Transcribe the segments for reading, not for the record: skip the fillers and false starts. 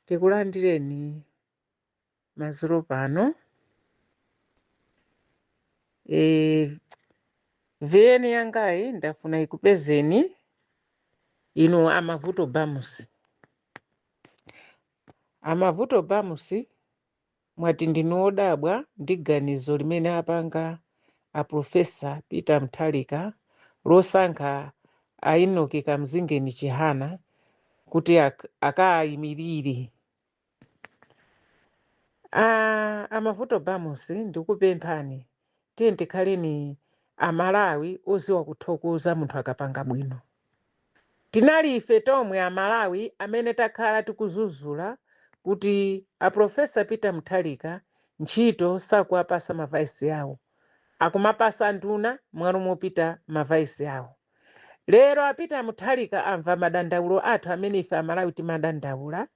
Tikulandireni madzulo pano. VN yangayi ndafuna ikupezeni inu amavuto bamusi. Amavuto bamusi, mwati ndinu odabwa ndi ganizo limene apanga a Professor Peter Mutharika losankha a Enoch Kamzingeni Chihana kuti akayimirire. Amavuto bamusi, ndikupemphani, tiye tikhaleni Amalawi oziwa kuthokoza munthu akapanga bwino. Tinali ife tomwe Amalawi amene takhala tikuzuzula kuti a Professor Peter Mutharika ntchito sakuwapasa ma vice awo, akumapasa nduna mwalo mopita ma vice awo. Lero a Peter Mutharika amva madandaulo athu amene ife Amalawi timadandaula,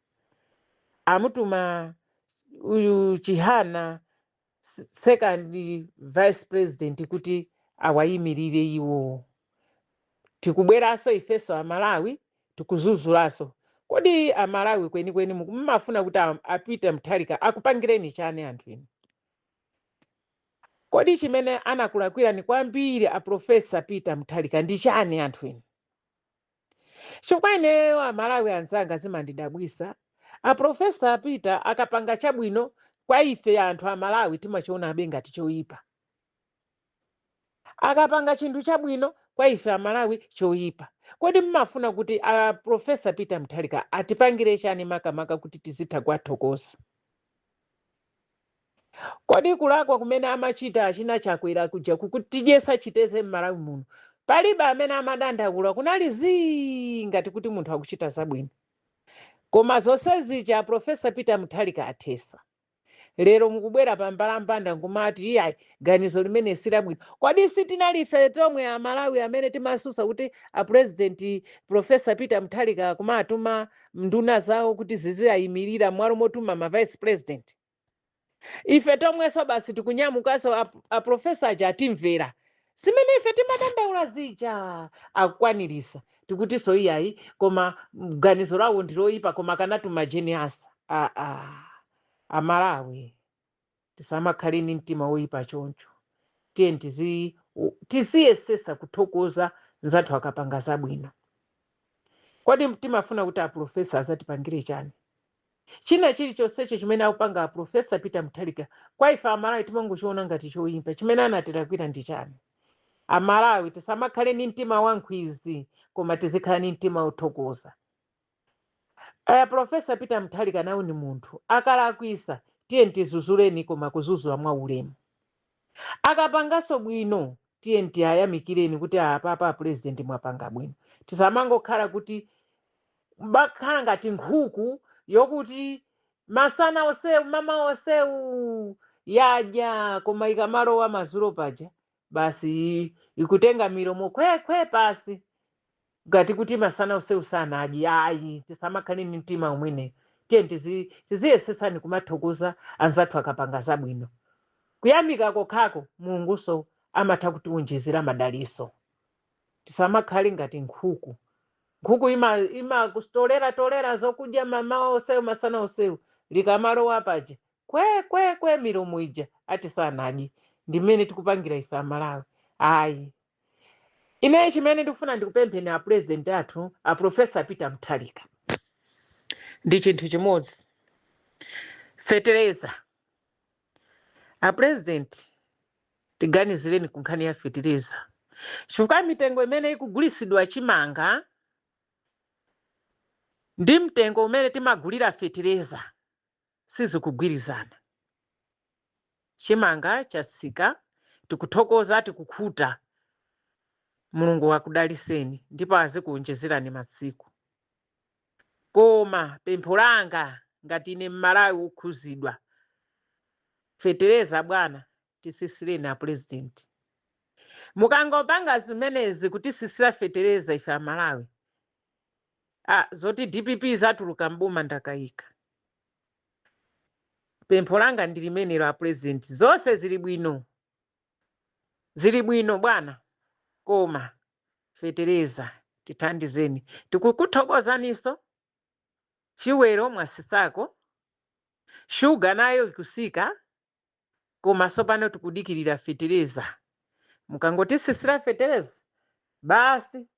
amutuma uyu Chihana, second vice president, kuti awayimirire iwo. Tikubweranso ifenso Amalawi tikuzuzulaso. Kodi Amalawi kwenikweni mumafuna kuti a Peter Mutharika akupangireni chani, anthu inu? Kodi chimene anakulakwirani kwambiri a Professor Peter Mutharika ndi chani, anthu inu? Chifukwa ineyo, Amalawi anzanga, zimandidabwisa. A Professor Peter akapanga chabwino, kwa ife anthu Amalawi timachionabe ngati choyipa. Akapanga chinthu chabwino, kwa ife Amalawi choyipa. Kodi mmafuna kuti a Professor Peter Mutharika atipangire chani makamaka kuti tizitha kuwathokoza? Kodi kulakwa kumene amachita achina Chakwera kuja kukutidyesa chiteze m'Malawi muno, palibe amene amadandaula? Kunali zii, ngati kuti munthu akuchita zabwino. Koma zonse zija Professor Peter Mutharika athesa. Lero mukubwera pa mbalambanda nkumati iyayi, ganizo limene silabwino. Kodi sitinali ife tomwe Amalawi amene timasusa kuti a President Professor Peter Mutharika kumatuma nduna zawo kuti ziziyayimirira mwalo motuma ma vice president? Ife tomwenso basi tikunyamukanso, a professor aja atimvera, zimene ife timadandaula zija akukwanirisa. Tikutinso iyayi, koma ganizo lawo ndiloyipa, koma kanatuma Jane Ansah. Aa, Amalawi, tisamakhale ni mtima woyipa choncho. Tiye tiziyesesa kuthokoza nzathu akapanga zabwino. Kodi timafuna kuti a professor azatipangire chani? China chilichonsecho chimene akupanga a Professor Peter Mutharika, kwa ife Amalawi timangochiona ngati choyipa. Chimene anatilakwira ndi chani? Amalawi, tisamakhale ni mtima wankhwizi, koma tizikhala ni mtima wothokoza. Aya, Professor Peter Mutharika nawo ni munthu. Akalakwisa, tiye tizuzuleni, koma kuzuzula mwa ulemu. Akapanganso bwino, tiye tiyayamikireni kuti apapa, President, mwapanga bwino. Tisamangokhala kuti bakhala ngati nkhuku yokuti masana onsewu, mama onsewu yadya, koma ikamalowa madzulo paja basi ikutenga milomo khwekhwe pasi, ngati kuti masana onsewu sanadye. Ayi, tisamakhale ni mtima umwene. Tiye tiziyesesani kumathokoza anzathu akapanga zabwino. Kuyamika kokhako, Mulunguso amatha kutiwonjezera madaliso. Tisamakhale ngati nkhuku. Nkhuku ima kutolera tolera zokudya mamawa onsewu, masana onsewu, likamalowa paja kwe kwe kwe, milomo ija ati sanadye. Ndimene tikupangira ife Amalawi. Ayi, ine chimene ndikufuna ndikupempheni a President athu, a Professor Peter Mutharika, ndi chinthu chimodzi: fetereza. A President, tiganizireni ku nkhani ya fetereza, chifukwa mitengo imene ikugulisidwa chimanga ndi mtengo umene timagulira fetereza sizikugwirizana. Chimanga chatsika, tikuthokoza, tikukhuta. Mulungu wakudaliseni ndipo azikuonjezerani masiku. Koma pempho langa ngati ine Mmalawi wokhuzidwa, fetereza bwana, tisisireni a President. Mukangopanga zimenezi, kutisisira fetereza ife Amalawi, zoti DPP zatuluka mboma ndakayika. Pempho langa ndi limenelo, a President. Zonse zili bwino, zili bwino bwana, koma fetereza tithandizeni. Tikukuthokozaniso. Fuel mwasisako, shuga nayo ikusika, koma sopano tikudikirira fetereza. Mukangotisisira fetereza basi,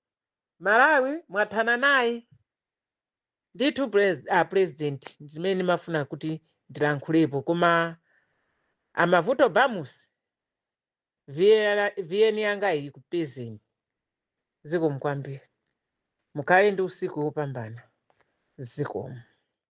Malawi mwathana naye ndithu. President, zimene ndimafuna kuti ndilankhulepo, koma amavuto bamusi VN yanga ili kupezeni. Zikomo kwambiri, mukhale ndi usiku wopambana. Zikomo.